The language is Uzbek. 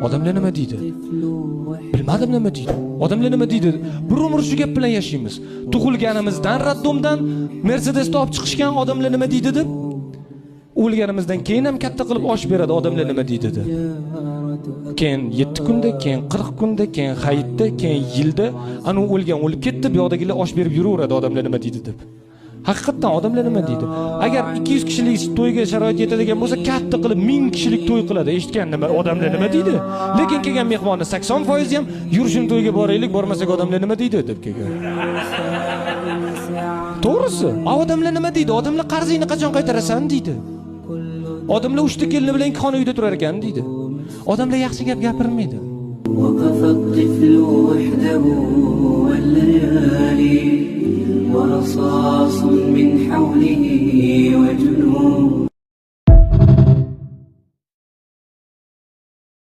Odamlar nima deydi? Bilmadim nima deydi. Odamlar nima deydi? Bir umr shu gap bilan yashaymiz. Tug'ilganimizdan роддом dan Mercedesda olib chiqishgan, odamlar nima deydi deb. O'lganimizdan keyin ham katta qilib osh beradi, odamlar nima deydi deb. Keyin 7 kunda, keyin 40 kunda, keyin hayitda, keyin yilda anu o'lgan o'lib ketdi, bu yoqdagilar osh berib yuraveradi, odamlar nima deydi deb. Haqiqatdan odamlar nima deydi? Agar 200 kishilik to'yga sharoit yetadigan bo'lsa, katta qilib 1000 kishilik to'y qiladi. Eshitgan nima, odamlar nima deydi? Lekin kelgan mehmonni 80% ham yurishim to'yga boraylik, bormasak odamlar nima deydi deb kelgan. To'g'risi, odamlar nima deydi? Odamlar qarzingni qachon qaytarasan deydi. Odamlar 3 ta kelini bilan 2 xona uyda turar ekan deydi. Odamlar yaxshi gap gapirmaydi. وقف الطفل وحده والليالي ورصاص من حوله وجنود.